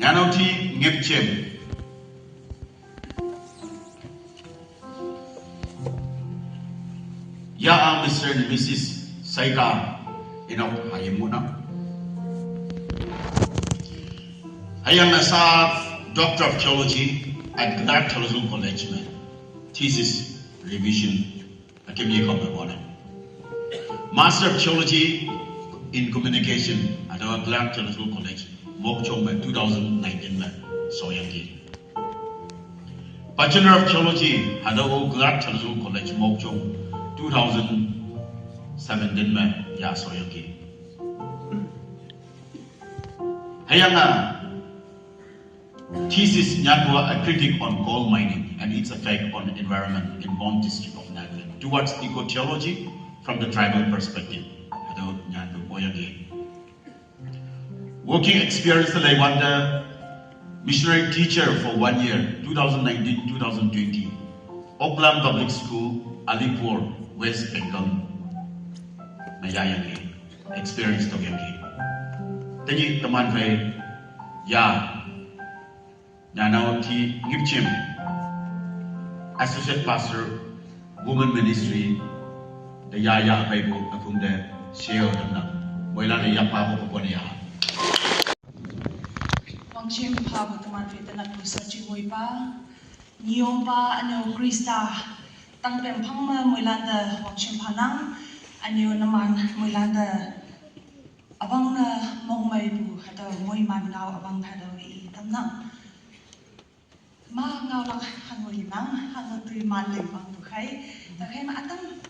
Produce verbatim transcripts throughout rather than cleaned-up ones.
Nyanao T. Ngipchim. Ya a Mister and Missus Saika Inok Hayimuna. Hayang Asaf, Doctor of Theology at Clark Theological College, man. Thesis revision. Akim ye kong bona. Master of Theology in Communication at our Clark Theological College, Mokchong, two thousand nineteen, man. Soyang ki. Bachelor of Theology, Hadago Clark Theological College, Mokchung, two thousand seventeen me ya soyaki. Hayanga thesis nyatwa a critic on coal mining and its effect on environment in Mon district of Nagaland towards eco-theology from the tribal perspective. Hadago nyatwa boyagi. Working experience the Laiwanda missionary teacher for one year, two thousand nineteen, two thousand twenty. Oakland Public School, Alipur, West Bengal. Mayayang experience to yang. Tadi teman saya ya Nyanao T. Ngipchim, Associate Pastor, Women Ministry, the Yaya Bible, Akunde, Sheo, the Nam, Moila, the Yapa, Poponia. Wangchim pa bu teman fi tenak bu sachi woi pa, nyiom pa anu Krista, tang pem pang ma Moilanda wangchim pa nang, anu naman Moilanda abang na mong mai bu, hadaw moi man ngau abang hadaw i tam nang. Ma ngau lak hango limang, hango tui man limang bu khai. Ta khai ma atang,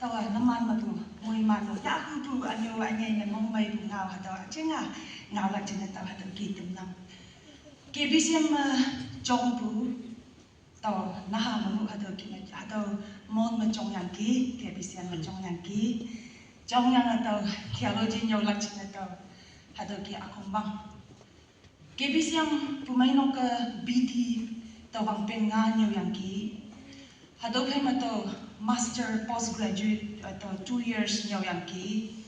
tawa naman ma bu, moi man bu, ya hu bu, anyo anyai na mong mai bu ngau hadaw achinga, ngau lak china tawa hadaw ki tum nang. K B C M ma jong bu, taw naha ma mu hadaw ki ma, hadaw mon ma jong yang ki, K B C M ma jong yang ki. Jong yang hadaw theology nyau lak china taw, hadaw ki akong bang. K B C M pumai nok ke B T tawang peng nga nyau yang ki. Hadaw khai ma taw master postgraduate ataw two years nyau yang ki.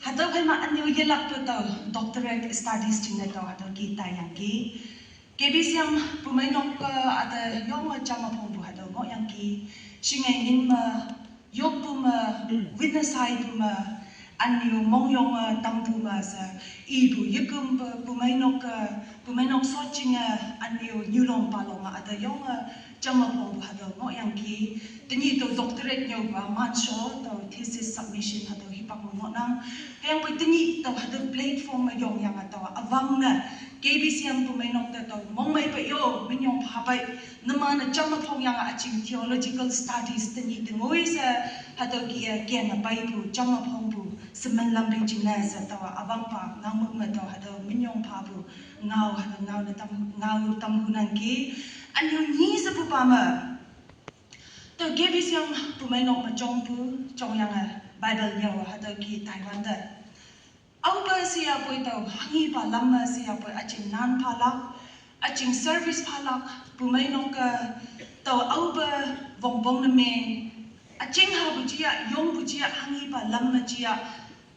Hadaw khai ma anyo yelak tu taw doctorate studies ching na taw hadaw ki tai yang ki. K B C M pumai nok ke ada yong ma chama phong bu hadaw ngok yang ki. Shingai ngin ma Yop bu ma, witness hai bu ma, anyo mong yong ma, tam bu ma sa, i bu yikum bu, bu mai nok ka, bu mai nok sot ching a, anyo nyulong palong a, ada yong a, chama phong bu hadaw ngok yang ki, tani to doctorate nyau ba, man sho, to thesis submission hadaw hipak ngok nang, kayang bu tani to hadaw platform ma yong yang a to, avang na, K B C M bu mai nok ta to, mong mai pa yo, min yong pa pai, Nama na chama phong yang a ching theological studies tani tengoi sa hadaw ki a ken a pai bu chama phong bu semen lam bing ching na sa tawa abang pa ngau muk ma taw hadaw minyong pa bu ngau hadaw ngau na tam ngau tam hu nang ki anyo ni sa bu pa ma. Taw K B C M bu mai nok ma chong bu chong yang a Bible nyau hadaw ki Taiwan da. Au pa siya poi taw, hangi pa lam ma siya poi, aching nan pa lak, aching service pa lak, pumai nok ka taw au pa vong vong na meng, aching ha bu jia, yong bu jia, hangi pa lam ma jia,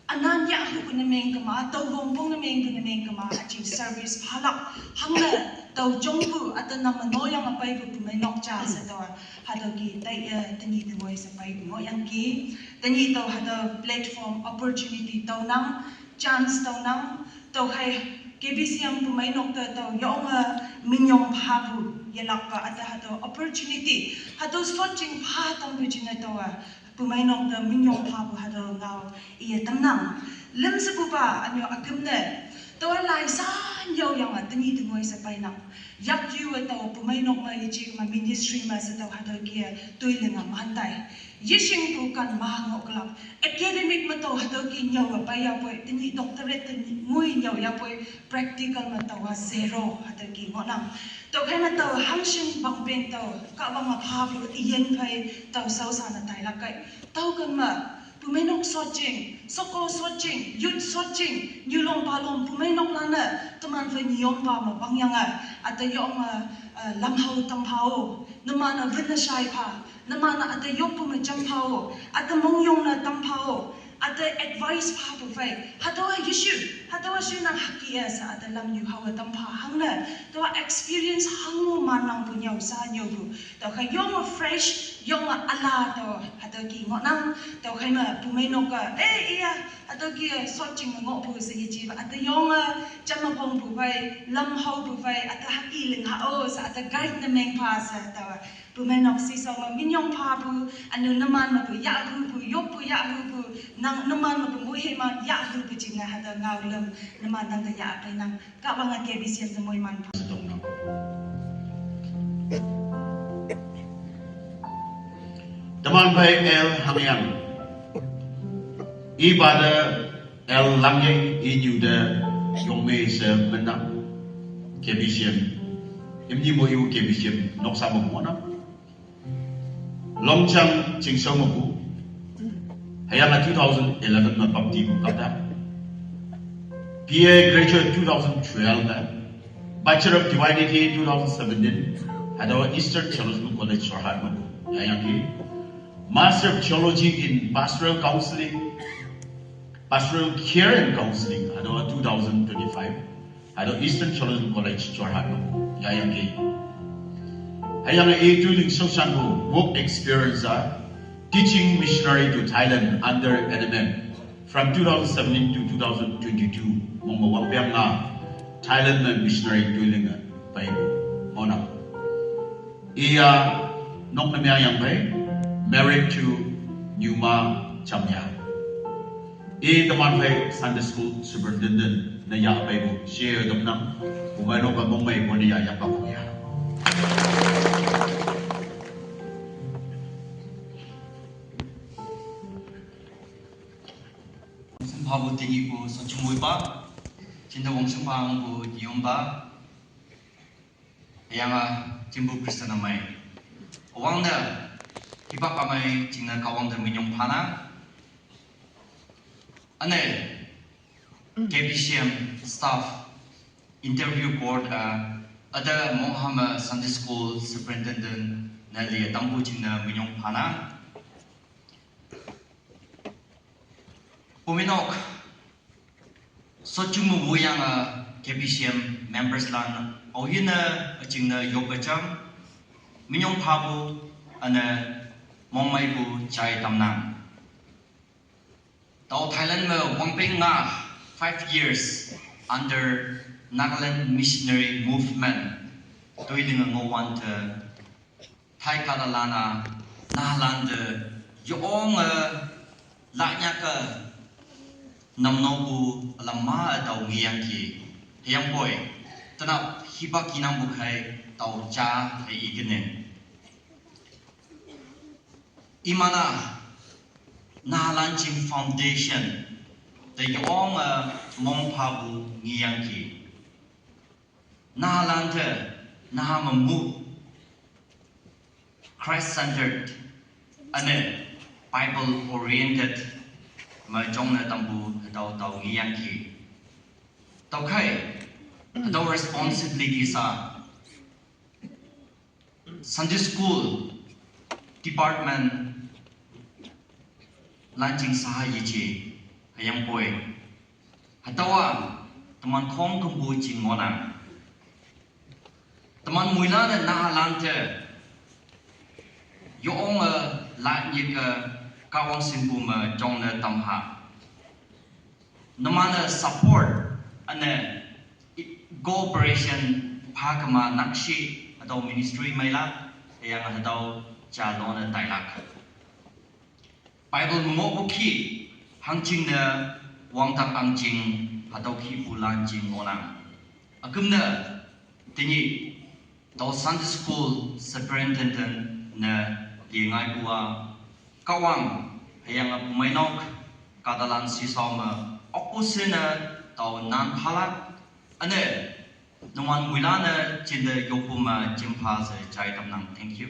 anan ya hu bu na meng kama, taw vong vong na meng bu na meng kama, aching service pa lak, hang na taw jong bu, atan na manoyang apai bu pumai nok ja sa taw, hadaw ki, tay, eh, tani tangoi sa pai bu ngoyang ki, tani taw hadaw platform opportunity taw nang, chance taw nang, taw hai K B C M bu mai nok ta taw yong a minyong pa bu yalak pa ata hadaw opportunity hadaw sot ching pa tam bu ching na taw a bu mai nok ta minyong pa bu hadaw ngau iya tam nang. Lim sa bu pa anyo agam ne taw a lai sa nyaw yang a tani tangoi sa pai nang. Yak yu a taw bu mai nok ma ya ching ma ministry ma sa taw hadaw kia tui ling a man tai. Yishing pu kan ma ngok lak. Academic ma taw hadaw ki nyaw a pai ya poi, tini doctorate tini ngui nyaw ya poi, practical ma taw a zero hadaw ki ngok nang. Taw khai ma taw hangshing bang pen taw, ka bang a pa pu iyen pai taw saw sa na tai lak kai. Taw kan ma, pu mai nok sot ching, soko sot ching, youth sot ching, nyulong palong, pu mai nok lana, teman fa nyong pa ma bang yang a, ata yong a, a, lam hau tam pa o, nama na vin na shai pa, Nama na ata yop pu ma cham pha o, ata mong yong na tam pha o, Ata advice pha pu phai. Hatawa yishu, hatawa shu nang haki ya sa ata lam yu hawa tam pha hang na. Tawa experience hang mu man nang pu nyau sa nyau pu. Tawa khai yong a fresh, yong a ala tawa hatawa ki ngo nang. Tawa khai ma pu mai nok ka. Eh, iya, hatawa ki, eh, sot ching ma ngo pu sa yi chi ba. Ata yong a cham ma pong pu phai, lam hau pu phai. Ata haki ling ha o sa ata guide na meng pha sa tawa. Pu mai nok si so ma minyong pha pu, anu naman ma pu ya hu pu, yop pu ya hu pu, nang naman ma pu mu he man ya hu pu jing na hada ngau lem, naman nang da ya pai nang, ka bang a K B C M da moi man pha. Teman bai L Hangyang. Iba da L Langyang inyu da yong me se menang K B C M. Imni mo yu K B C M nok sama mo na. Longchang Chingso Mabu. Hayang a two thousand eleven ma bapti bu kata. B A graduate two thousand twelve na. Bachelor of Divinity two thousand seventeen. Hadawa Eastern Theological College Jorhat Mabu. Hayang ki. Master of Theology in Pastoral Counseling, Pastoral Care and Counseling. Hadawa two thousand twenty-five. Hadawa Eastern Theological College Jorhat Mabu. Hayang ki. Hayang a tuiling soshan bu work experience a teaching missionary to Thailand under N M M. From two thousand seventeen to two thousand twenty-two, mong mawang piang nga Thailand na missionary tuiling a pai mo na. Iya nok na miang yang pai, married to Nyuma Chamya. I teman pai Sunday school superintendent na ya pai mo share dom nang, umai no ka mong mai mo na ya ya pa ko ya. Sempha bu tinggi bu socung bu ipa, cinta wong sempha bu dium ba, yang a cimbu Kristen amai. Awang da, hipak amai cingna kawang da minyong pana. Ane, K B C M staff interview board a, ada Monghama Sunday School Superintendent na li tampu cingna minyong pana. Puminok, sochung mu wuyang a K B C M members lan, au yin a, a cing na yok a cham, minyong pa bu, ana mong mai bu chai tam nang. Tau Thailand me wang ping nga five years under Nagaland Missionary Movement. Tui ling a ngo wan te Thai kata lana, na lan de, yong a, la nya ka, nam no bu, la ma a tau ngi yang ki, yang poi, tana hiba ki nang bu khai, tau cha, hai i kene. Imana, na lan ching foundation, de yong a, mong pa bu ngi yang ki. Na lan te, na ma mu, Christ-centered, ane Bible-oriented, ma jong na tambu, tau tau ngi yang ki. Tau khai, tau responsibility sa, Sunday school department, lan ching sa ha yi chi, ha yang poi. Hatawa, teman khong kempu ching ngonang. Teman muila de na lan te. Yong a la nyik a kawang simpu ma jong na tam ha. Namana support ane i-, cooperation pa kama nakshi atau ministry maila, yang atau jalona tailak. Bible mo bu ki hang ching na wang tak ang ching atau ki bulan ching ngonang. Akum na tini tau Sunday School Superintendent na li ngai bua kawang hayang a pumai nok katalan si saw ma opposite na tau nan phalak ane nuan muila na chin de yopu ma chim pha se chai tam nang. Thank you.